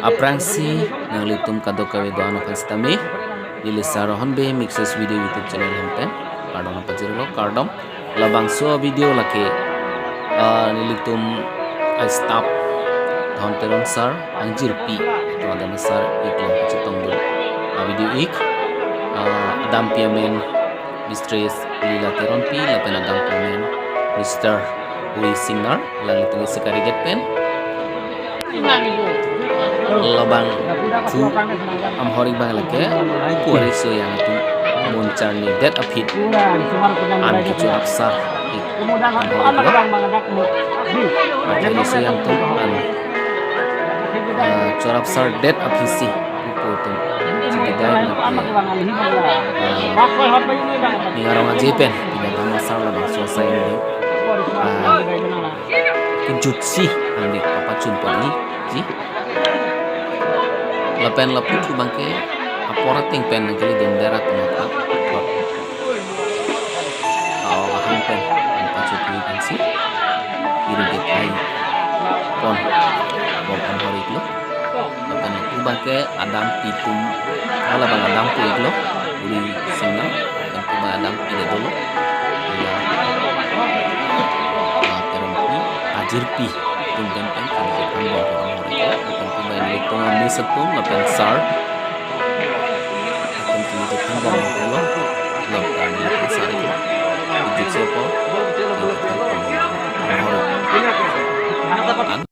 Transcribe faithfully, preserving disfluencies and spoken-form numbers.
Aphrangsi nanglitum kadokave do-an aphan sitame, neli Sir Rohon Bey Mixes Video YouTube channel ahin pen kardom pajirlo, kardom. Labangso video lake, ah, nelitum a-staff Dhon Teron Sir, angjirpi atum adan asar ik along kachetongdun a-video ik, ah, adampi amen Mistress Lila Teronpi lapen adampo amen Mister Uri Singnar, alanglitum isi kariget pen. Labangso amhor ik abang lake, Kuari Soyang atum Muncharni det aphi an kechorap sar ik amhor iklo. Kuari Soyang atum an, eh, chorap sar det aphisi pupo atum chibidai mati, eh, ning arong aje pen pinadam asar labangso asai ni, eh, kejutsi an ik papachun pon-ikji. Lapen lapu thu abangke apor ateng pen nangkele dun dera tumata. Aw, ahang pen an pachuthui pensi irrigate ai pon bom amhor iklo. Lapen lapu abangke adampi atum, halabang adampo iklo, Uri Singnar, lapen lapu abang adampi le dolo. Ila, ah, Teronpi, ajirpi atum pen pen kini kethan bom amhor iklo. Lapen lapu abang nelitum a-miss atum lapen sir atum kini kethan bom iklo. Lapen nelitum sar iklo. Ijik sepo kini kethan bom amhor iklo. An